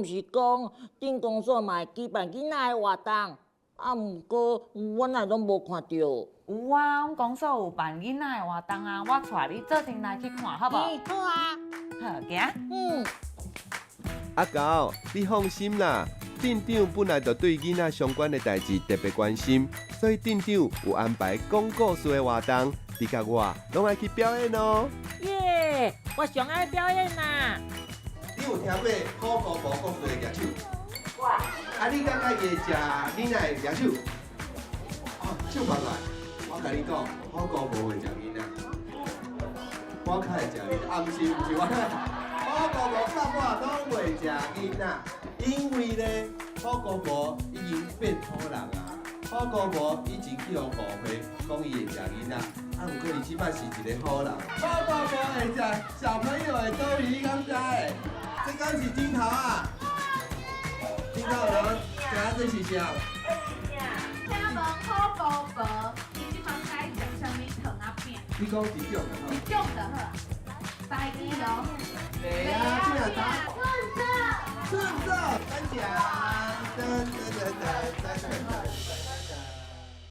毋是講鎮公所嘛會舉辦囡仔的活動？啊，毋過我哪會攏無看著？有啊，阮公所有辦囡仔的活動啊，我帶你做陣來去看，好無？嗯，好啊。好，行。嗯。阿狗，你放心啦，鎮長本來就對囡仔相關的代誌特別關心，所以鎮長有安排講故事的活動，你佮我攏愛去表演哦。耶！我上愛表演啦！你有聽過虎姑婆故事的舉手？我。啊，你感覺伊會食囡仔的舉手？哦，手放來。我共你講，虎姑婆會食囡仔，我較會食囡仔。啊，毋是毋是，我虎姑婆佮我攏袂食囡仔，因為咧，虎姑婆已經變好人啊。虎姑婆以前去予誤會，講伊會食囡仔，啊，毋過伊這擺是一個好人。虎姑婆會食小朋友的刀魚，你敢知？這敢是鏡頭啊？鏡頭人，知影這是啥？請問虎姑婆，伊這擺該食啥物糖仔餅？你講一種就好。一種就好。台語哦。對啊，這樣打。順走，順走，咱講。噔噔噔噔噔噔噔。